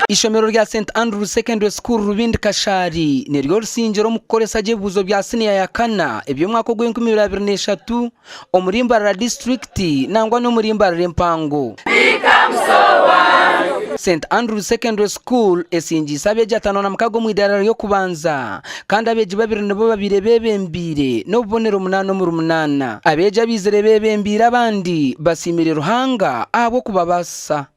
Eishomero rya St Andrews Secondary School Rubindi Kashari niryo risingire omu kukoresa gye ebibuuzo bya siniya ya kana eby'omwaka ogw'enkumi 2023 omuri Mbarara disiturikiti nangwa n'omuri Mbarara empango. St Andrews Secondary School esingiise abeegi 56 omu idaara ry'okubanza kandi abeegi babiri nibo babaire beebembeire n'obubonero munaana omuri munaana. Abeegi abaizire beebembeire abandi basiimire Ruhanga ahabw'okubabaasisa.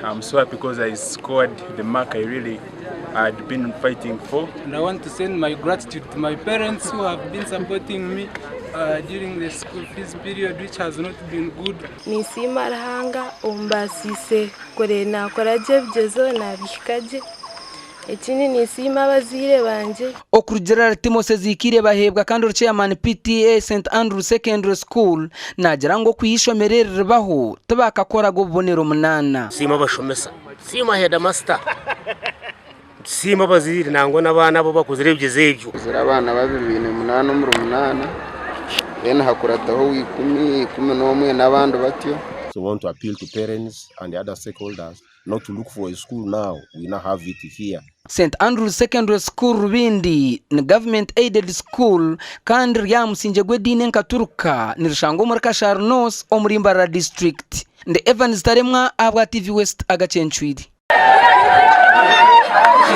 I'm so happy because I scored the mark I really had been fighting for. And I want to send my gratitude to my parents who have been supporting me during the school fees period which has not been good. Ninsiima Ruhanga ombaasiise kureeba naakora gye ebigyezo naabihika gye. Ekindi ninsiima abazaire bangye. Okurugiirira ahari Timothy Ezekiel Baheebwa kandi ori Chairman PTA St Andrew Secondary School naagira ngu okwiha eishomero eri ribaho tibakakoraga obubonero munaana. Nsiima abashomesa, nsiima heedimasita, nsiima abazaire nangwa n'abaana abu abakozire ebigyezo ebyo. Kozire abaana babiri baine 8 omuri 8 then hakurataho owa 10, 11 n'abandi batyo. So we want to appeal to parents and the other stakeholders not to look for a school now. We now have it here. St Andrews Secondary School Rubindi ni government aided school kandi riri aha musingye gw'ediini enkaturuka nirishangwa omuri Kashari North omuri Mbarara district. Ndi Evans Taremwa ahabwa TV West agacencwire.